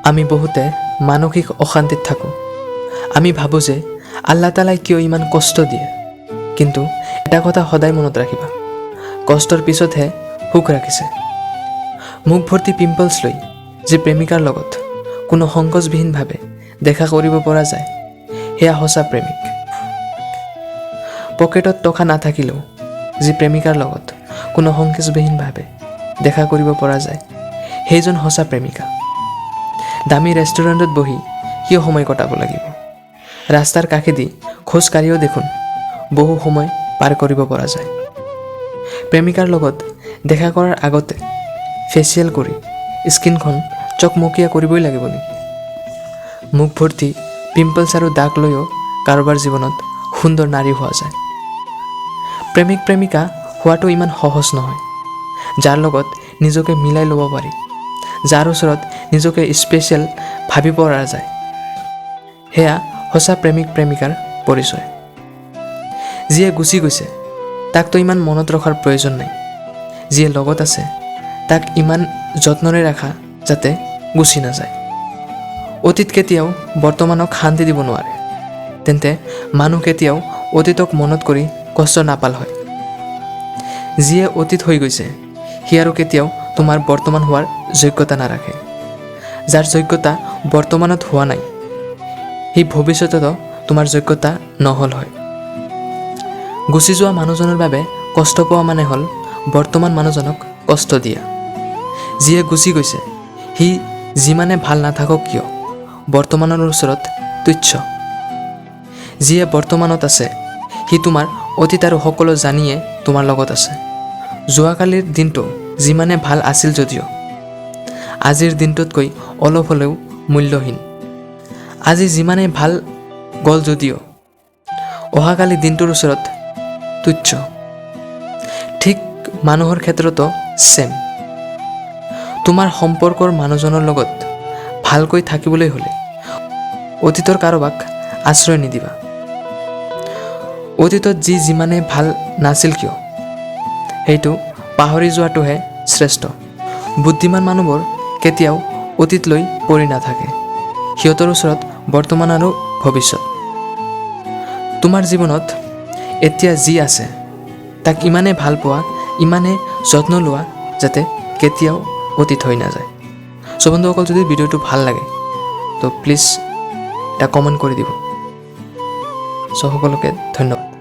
আমি বহুতে মানসিক অশান্তিত থাকোঁ। আমি ভাবোঁ যে আল্লাহ তালাই কিয় ইমান কষ্ট দিয়ে। কিন্তু এটা কথা সদায় মনত ৰাখিবা, কষ্টৰ পিছতহে সুখ ৰাখিছে। মুখ ভৰ্তি পিম্পলছ লৈ যি প্ৰেমিকাৰ লগত কোনো সংকোচবিহীনভাৱে দেখা কৰিব পৰা যায়, সেয়া সঁচা প্ৰেমিক। পকেটত টকা নাথাকিলেও যি প্ৰেমিকাৰ লগত কোনো সংকোচবিহীনভাৱে দেখা কৰিব পৰা যায়, সেইজন সঁচা প্ৰেমিকা। দামী ৰেষ্টুৰেণ্টত বহি কিয় সময় কটাব লাগিব? ৰাস্তাৰ কাষেদি খোজ কাঢ়িও দেখোন বহু সময় পাৰ কৰিব পৰা যায়। প্ৰেমিকাৰ লগত দেখা কৰাৰ আগতে ফেচিয়েল কৰি স্কিনখন চকমকীয়া কৰিবই লাগিব নেকি? মুখ ভৰ্তি পিম্পলছ আৰু দাগ লৈও কাৰোবাৰ জীৱনত সুন্দৰ নাৰী হোৱা যায়। প্ৰেমিক প্ৰেমিকা হোৱাটো ইমান সহজ নহয়। যাৰ লগত নিজকে মিলাই ল'ব পাৰি, যাৰ ওচৰত নিজকে স্পেচিয়েল ভাবিব পৰা যায়, সেয়া সঁচা প্ৰেমিক প্ৰেমিকাৰ পৰিচয়। যিয়ে গুচি গৈছে, তাকতো ইমান মনত ৰখাৰ প্ৰয়োজন নাই। যিয়ে লগত আছে, তাক ইমান যত্নৰে ৰাখা যাতে গুচি নাযায়। অতীত কেতিয়াও বৰ্তমানক শান্তি দিব নোৱাৰে। তেন্তে মানুহ কেতিয়াও অতীতক মনত কৰি কষ্ট নাপাল হয়। যিয়ে অতীত হৈ গৈছে, সি আৰু কেতিয়াও তোমাৰ বৰ্তমান হোৱাৰ যোগ্যতা নাৰাখে। যাৰ যোগ্যতা বৰ্তমানত হোৱা নাই, সি ভৱিষ্যততো তোমাৰ যোগ্যতা নহ'ল হয়। গুচি যোৱা মানুহজনৰ বাবে কষ্ট পোৱা মানে হ'ল বৰ্তমান মানুহজনক কষ্ট দিয়া। যিয়ে গুচি গৈছে, সি যিমানে ভাল নাথাকক কিয়, বৰ্তমানৰ ওচৰত তুচ্ছ। যিয়ে বৰ্তমানত আছে, সি তোমাৰ অতীত আৰু সকলো জানিয়ে তোমাৰ লগত আছে। যোৱাকালিৰ দিনটো যিমানে ভাল আছিল যদিও আজিৰ দিনটোতকৈ অলপ হ'লেও মূল্যহীন। আজি যিমানে ভাল গ'ল যদিও অহাকালি দিনটোৰ ওচৰত তুচ্ছ। ঠিক মানুহৰ ক্ষেত্ৰতো ছেম। তোমাৰ সম্পৰ্কৰ মানুহজনৰ লগত ভালকৈ থাকিবলৈ হ'লে অতীতৰ কাৰোবাক আশ্ৰয় নিদিবা। অতীতত যি যিমানে ভাল নাছিল কিয়, সেইটো পাহৰি যোৱাটোহে শ্ৰেষ্ঠ। বুদ্ধিমান মানুহবোৰ কেতিয়াও অতীত লৈ পৰি নাথাকে। সিহঁতৰ ওচৰত বৰ্তমান আৰু ভৱিষ্যত। তোমাৰ জীৱনত এতিয়া যি আছে, তাক ইমানেই ভাল পোৱা, ইমানেই যত্ন লোৱা, যাতে কেতিয়াও অতীত হৈ নাযায়। চ' বন্ধুসকল, যদি ভিডিঅ'টো ভাল লাগে, তো প্লিজ এটা কমেণ্ট কৰি দিব। চ' সকলোকে ধন্যবাদ।